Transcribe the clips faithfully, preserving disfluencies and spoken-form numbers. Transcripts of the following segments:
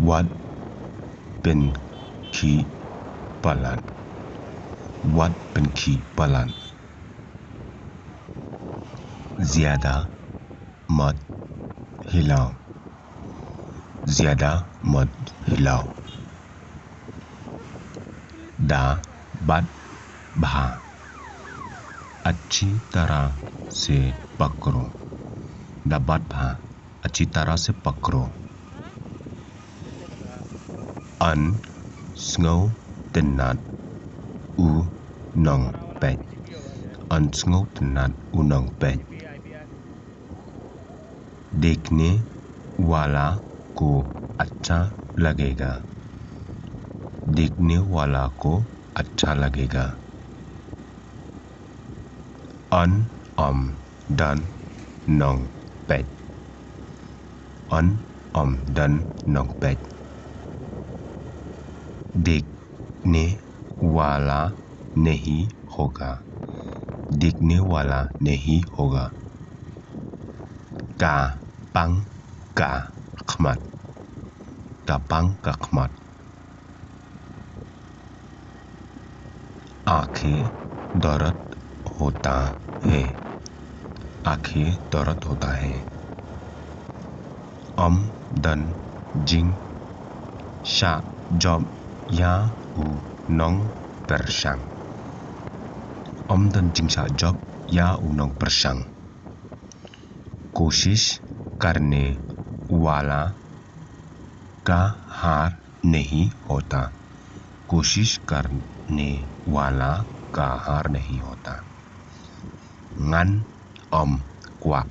Wat pynkhih palat. Wat pynkhih palat. Zyada mat hilaw. Zyada mat hilaw. Da bat bha. Achhi tarah se pakro. Da bat bha. Achhi tarah se pakro. Yn sngewtynnad u nongpeit. Yn sngewtynnad u nongpeit. देखने वाला को अच्छा लगेगा। देखने वाला को अच्छा लगेगा। Yn ym don nongpeit. Yn ym don nongpeit. देखने वाला नहीं होगा। देखने वाला नहीं होगा। Ka pang ka khmat. Ka pang ka khmat. आंखें दर्द होता है। आंखें दर्द होता है। Ym don jingshah jop ïa u nongpyrshang. Ym don jingshah jop ïa u nongpyrshang. कोशिश करने वाला का हार नहीं होता। कोशिश करने वाला का हार नहीं होता। Ngan ym kwah.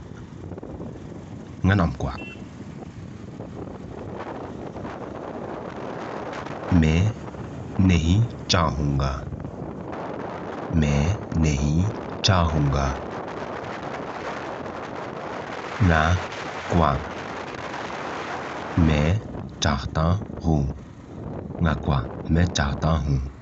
Ngan ym kwah. मैं नहीं चाहूँगा। मैं नहीं चाहूँगा। Nga kwah. मैं चाहता हूँ। Nga kwah. मैं चाहता हूँ।